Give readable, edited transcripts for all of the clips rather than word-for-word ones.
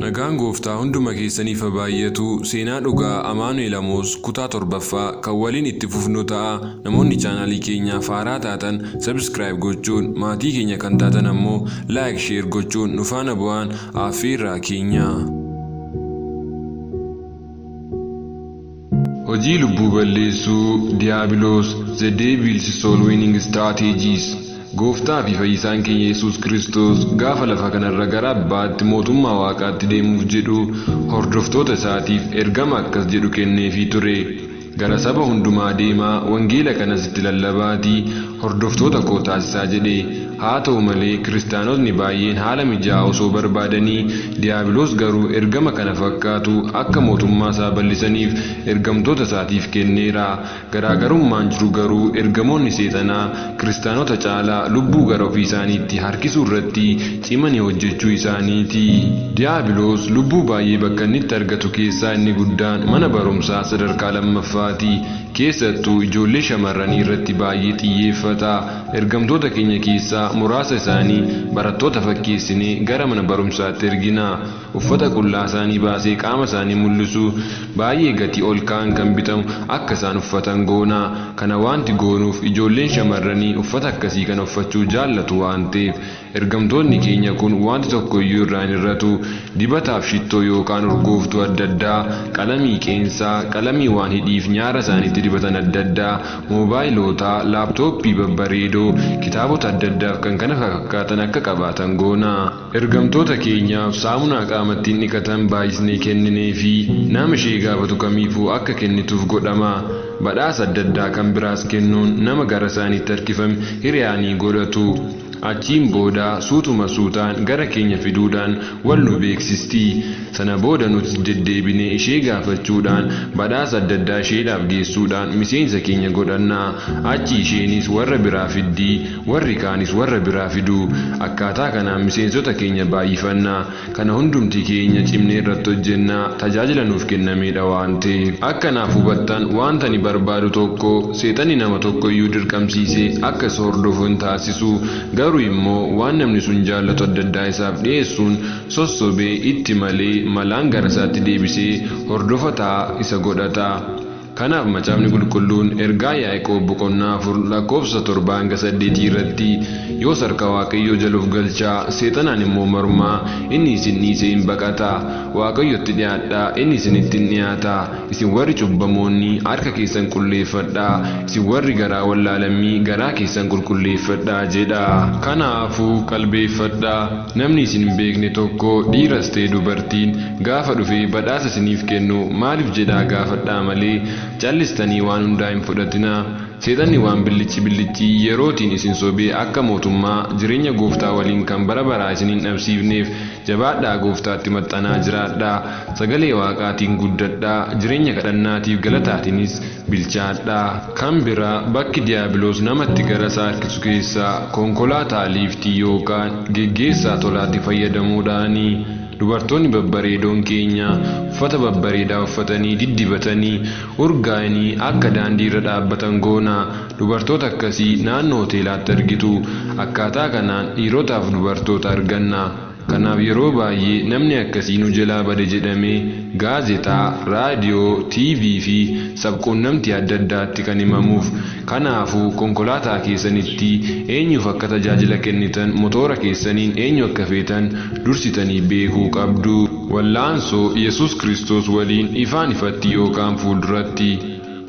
Nagaan Gooftaa hunduma keessaniif haa baay'atu. Seenaa dhugaa Amaanu'el Amoos kutaa 7ffaa kan waliin itti fufnu ta'a. Namoonni chaanaalii keenyaaf haaraa taatan subscribe gochuun, maatii keenya kan taatan ammoo like share gochuun nu faana bu'aan aaffeerraa keenya. Hojii lubbuu balleessuu Diyaabiloos, The Devil's Soul Winning Strategies. Gooftaa fi Fayyisaan keenya Yesuus Kiristoos gaafa lafa kanarra gara Abbaatti mootummaa Waaqaatti deemuuf jedhu hordoftoota isaatiif ergama akkas jedhu kenneefii ture. Gara saba hundumaa deemaa wangeela kanas itti lallabaatii hordoftoota koo taasisaa jedhe. Haa ta'u malee kiristaanotni baay'een haala mijaa'aa osoo barbaadanii Diyaabiloos garuu ergama kana fakkaatu akka mootummaa isaa bal'isaniif ergamtoota isaatiif kenneera. Garaagarummaan jiru garuu ergamoonni seexanaa kiristaanota caalaa lubbuu gara ofii isaaniitti harkisuu irratti cimanii hojjechuu isaaniiti. Diyaabiloos lubbuu baay'ee bakka inni itti argatu keessaa inni guddaan mana barumsaa sadarkaa lammaffaati. Keessattuu ijoollee shamarranii irratti baay'ee xiyyeeffata. Ergamtoota keenya keessaa muraasa isaanii barattoota fakkeessinee gara mana barumsaatti ergina. Uffata qullaa isaanii baasee qaama isaanii mul'isu baay'ee gatii ol ka'an kan bitamu akka isaan uffatan goona. Kana waanti goonuuf ijoolleen shamarranii uffata akkasii kana uffachuu jaallatu waan ta'eef. Ergamtoonni keenya kun wanti tokko iyyuu irraa hin hir'atu. Dibataaf shittoo yookaan urgooftuu adda addaa, qalamii qeensaa, qalamii waan hidhiif nyaara isaaniitti dibatan adda addaa, moobaayiloota, laaptooppii babbareedoo, kitaabota adda addaaf kan kana fakkaatan akka qabaatan goona. Ergamtoota keenyaaf saamunaa qaama ittiin dhiqatan baay'isnee kennineefii nama ishee gaafatu kamiifuu akka kennituuf godhama. Badhaasa adda addaa kan biraas kennuun nama gara isaaniitti harkifame hiriyaa ni godhatu. Achiin booda suutuma suutaan gara keenya fiduudhaan wal nu beeksisti. Sana booda nutis deddeebinee ishee gaafachuudhaan badhaasa adda addaa isheedhaaf geessuudhaan miseensa keenya godhanna. Achii isheenis warra biraa fiddi, warri kaanis warra biraa fidu. Akkaataa kanaan miseensota keenya baay'ifanna. Kana hundumti keenya cimnee irratti hojjenna, tajaajila nuuf kennameedha waan ta'eef. Akka naaf hubattan wanta ani barbaadu tokko, seexanni nama tokko iyyuu dirqamsiisee akka isa hordofu hin taasisu, garuu immoo waan namni sun jaallatu adda addaa isaaf dhi'eessuun sossobee itti malee malaan gara isaatti deebisee hordofataa isa godhata. Kanaaf Macaafni Qulqulluun ergaa Yaaqoob boqonnaa 4 lakkoofsa 7 hanga 8 irratti, Yoos harka Waaqayyoo jala of galchaa, Seexanaan immoo mormaa, inni isin dhiisee in baqata. Waaqayyotti dhi'aadhaa, inni isinitti in dhi'aata. Isin warri cubbamoonni harka keessan qulleeffadhaa, isin warri garaa wallaalammii garaa keessan qulqulleeffadhaa jedha. Kanaafuu qalbeeffadhaa, namni isin hin beekne tokko, dhiiras ta'e dubartiin, gaafa dhufee badhaasa isiniif kennu maaliif jedhaa gaafadhaa malee callistanii waan hundaa hin fudhatinaa. Seexanni waan billicci billiccii yerootiin isin sobee akka mootummaa jireenya Gooftaa waliin kan bara baraa isin hin dhabsiifneef jabaadhaa Gooftaatti maxxanaa jiraadhaa. Sagalee Waaqaatiin guddadhaa, jireenya kadhannaatiif galataatiinis bilchaadhaa. Kan biraa bakki diyaabiloos namatti gara isaa harkisu keessaa konkolaataa liiftii yookaan geggeessaa tolaatti fayyadamuudhaani. Dubartoonni babbareedoon keenya uffata babbareedaa uffatanii diddibatanii, urgaayanii akka daandii irra dhaabbatan goona. Dubartoota akkasii naannoo hoteelaatti argitu. Akkaataa kanaan dhiirotaaf dubartoota arganna. Kanaaf yeroo baay'ee namni akkasii nu jalaa bade jedhamee gaazexaa, raadiyoo, TV fi sabquunnamtii adda addaatti kan himamuuf. Kanaafuu konkolaataa keessanitti eenyuuf akka tajaajila kennitan, motoora keessaniin eenyu akka feetan dursitanii beekuu qabdu. Wallaansoo Yesuus Kiristoos waliin ifaan ifatti yookaan fuulduratti.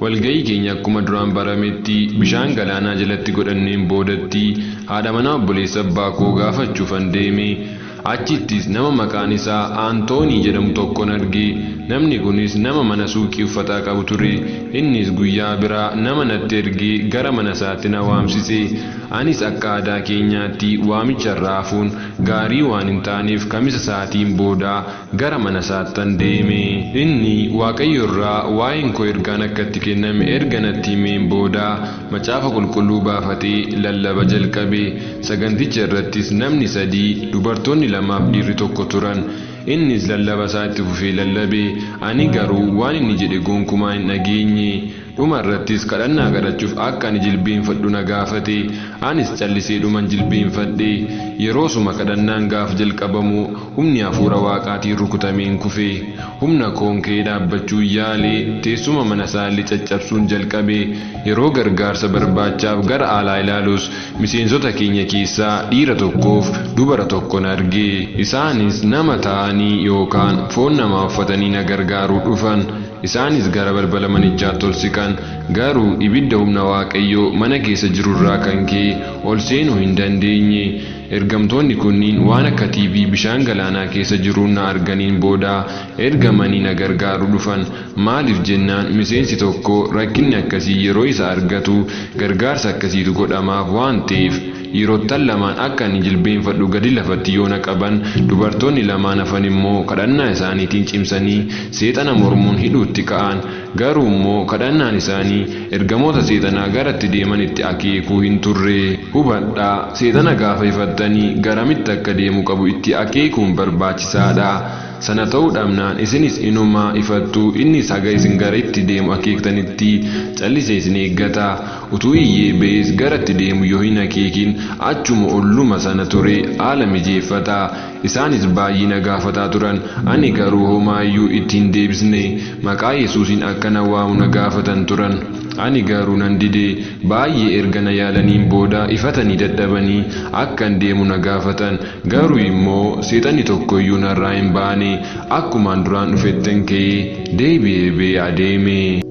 Walga'ii keenya akkuma duraan barametti bishaan galaanaa jalatti godhanneen boodatti haadha manaa obboleessa abbaa koo gaafachuufan deeme. Achittis nama maqaan isaa Aantoonii jedhamu tokkon arge. Namni kunis nama mana suuqii uffataa qabu ture. Innis guyyaa biraa nama natti ergee gara mana isaatti na waamsise. Anis akka aadaa keenyaatti waamicha irraa hafuun gaarii waan hin taaneef Kamisa sa'aatiin booda gara mana isaattan deeme. Inni Waaqayyo irraa waa'een koo ergaan akka itti kenname erga natti himeen booda Macaafa Qulqulluu baafatee lallaba jalqabe. Saganticha irrattis namni sadii, dubartoonni lamaaf dhiirri tokko turan. Innis lallaba isaa itti fufee lallabe. Ani garuu waan inni jedhe gonkumaa hin dhageenye. Dhuma irrattis kadhannaa kadhachuuf akka ani jilbeenfadhu na gaafate. Anis callisee dhuman jilbeenfadhe. Yeroosuma kadhannaan gaaf jalqabamu humni hafuura waaqaatiin rukutameen kufe. Humna koon ka'ee dhaabbachuu yaalee teessuma mana isaallee caccabsuun jalqabe. Yeroo gargaarsa barbaachaaf gara alaa ilaalus miseensota keenya keessaa dhiira tokkoof dubara tokkon arge. Isaanis nama ta'anii yookaan foon namaa uffatanii na gargaaruu dhufan. Isaanis gara balbala manichaatti ol siqan. Garuu ibidda humna Waaqayyoo mana keessa jirurraa kan ka'e ol seenuu hin dandeenye. Ergamtoonni kunniin waan akka TV bishaan galaanaa keessa jiruun na arganiin booda ergamanii na gargaaruu dhufan. Maaliif jennaan miseensi tokko rakkinni akkasii yeroo isa argatu gargaarsa akkasiitu godhamaaf waan ta'eef. Dhiirottan lamaan akka ani jilbeenfadhu gadi lafatti yoo na qaban, dubartoonni lamaan hafan immoo kadhannaa isaaniitiin cimsanii seexana mormuun hidhuutti ka'an. Garuu immoo kadhannaan isaanii ergamoota seexanaa garatti deeman itti akeekuu hin turre. Hubadhaa, seexana gaafa ifattanii garamitti akka deemu qabu itti akeekuun barbaachisaadha. Sana ta'uu dhabnaan isinis inuma ifattu, innis haga isin gara itti deemu akeektanitti callisee isin eeggata. Utuu iyyee ba'ees gara itti deemu yoo hin akeekin achuma olluma sana ture haala mijeeffata. Isaanis baay'ee na gaafataa turan. Ani garuu homaayyuu itti hin deebisne. Maqaa Yesuusiin akka na waamu na gaafatan turan. Ani garuu nan dide. Baay'ee erga na yaalaniin booda ifatanii dadhabanii akkan deemu na gaafatan. Garuu immoo seexanni tokkoyyuu narraa hin baane. Akkumaan duraan dhufettan ka'ee deebi'ee ba'ee adeeme.